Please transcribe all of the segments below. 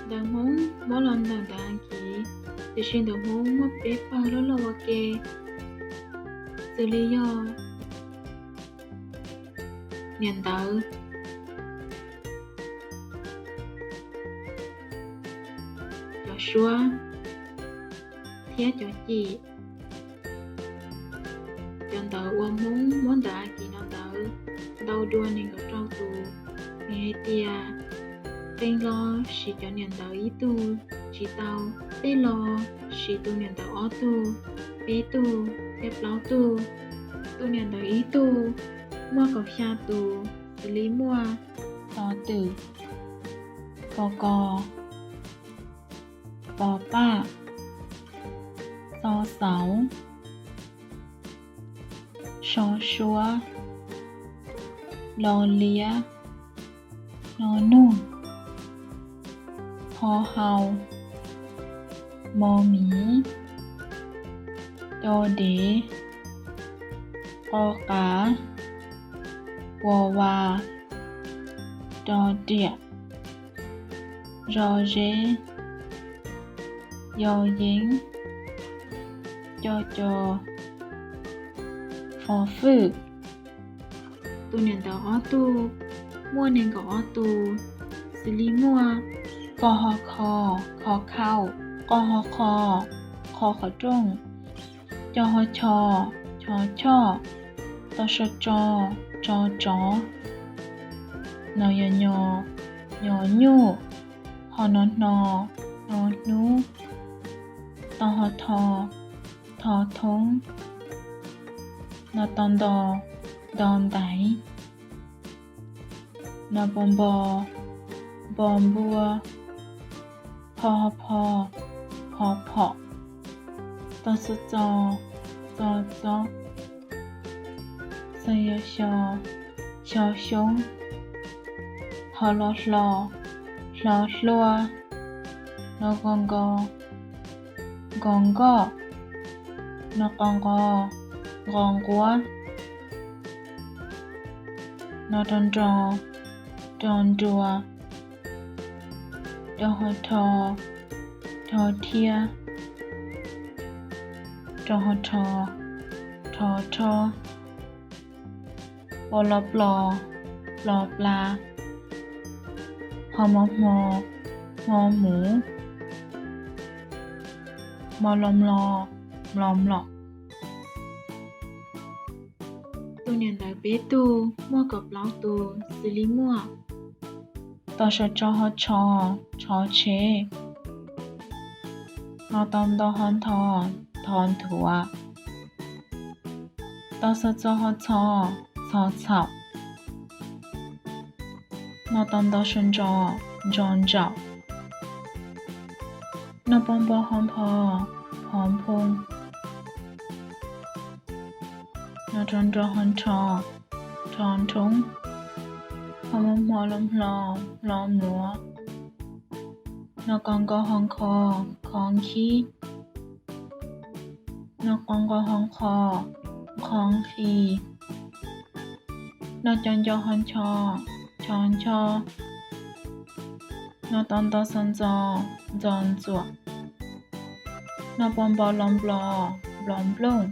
Ntawv Hmoob muab los ntawm ntawv Askiv, tiam sis ntawv Hmoob muaj peb pawg loj loj ua ke, xws li yog niam ntawv, cov suab thiab cov cim. Cov ntawv uas Hmoob muab ntawv Askiv los ntawd ntau dua nees nkaum rau tus, vim hais tias qee los siv cov niam ntawv ib tug tsis tau, tej los siv tus niam ntawv ob tug, peb tug thiab plaub tug. Tus niam ntawv ib tug muaj kaum xya tus, xws li muaj: to twm, ko ko, po paj, xo xauv, so suab, lo liab, no nug, pho hau, mo miv, co dev, qo qav, ua va, ro riam, zo zeb, yau yeeb, co co, fo fwj. Tus niam ntawv ob tug muaj nees nkaum ob tus, xws li muaj: ko ho kho, kho khau, qo ho qho, qho qhov rooj, co ho cho, cho choj, to so tso, tso tsov, no yo nyo, nyo nyuj, ho no hno, hno hnub, to ho tho, tho thoob, no to nto, nto ntaiv, no po npo, npo npua, pho ho pho, pho phom, to xo txo, txo txob, xo yo xyo, xyo xyoob, ho lo hlo, hlo hlua, no ko nko, nko nkoj, no qo nqo, nqo nquab, no ro nro, ro nrua, ro ho rho, rho rhiab, ro ho rho, rho rhob, po lo plo, plo pla, ho mo hmo, hmo hmuv, mo lo mlo, mlo mlom. Tus niam ntawv peb tug muaj kaum plaub tus, xws li muaj: to so tso ho tsho, tsho tsheb, no to nto ho ntho, ntho nthuav, to xo txo ho txho, txho txhaum, no to nto so ntso, ntso ntsaum, no po npo ho npho, npho nphoo, no ro nro ho nrho, nrho nrhoob, ho mo hmo lo mlo, mlo mluav, no ko nko ho nkho, nkho nkhib, no qo nqo ho nqho, nqho nqhis, no co nco ho ncho, ncho ncho, no to nto xo ntxo, ntxo ntxuam, no po npo lo nplo, nplo nplooj,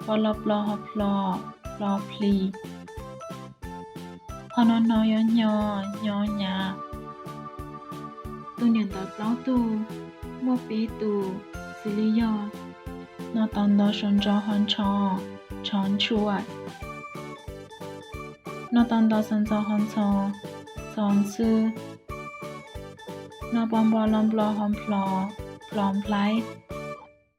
po lo plo ho plho, plho plis, ho no hno yo hnyo, hnyo hnyav. Tus niam ntawv plaub tug muaj peb tus, xws li yog: no to nto so ntso ho ntsho, ntsho ntshua, no to nto xo ntxo ho ntxho, ntxho ntxhw, no po npo lo nplo ho nplho, nplho nplhaib,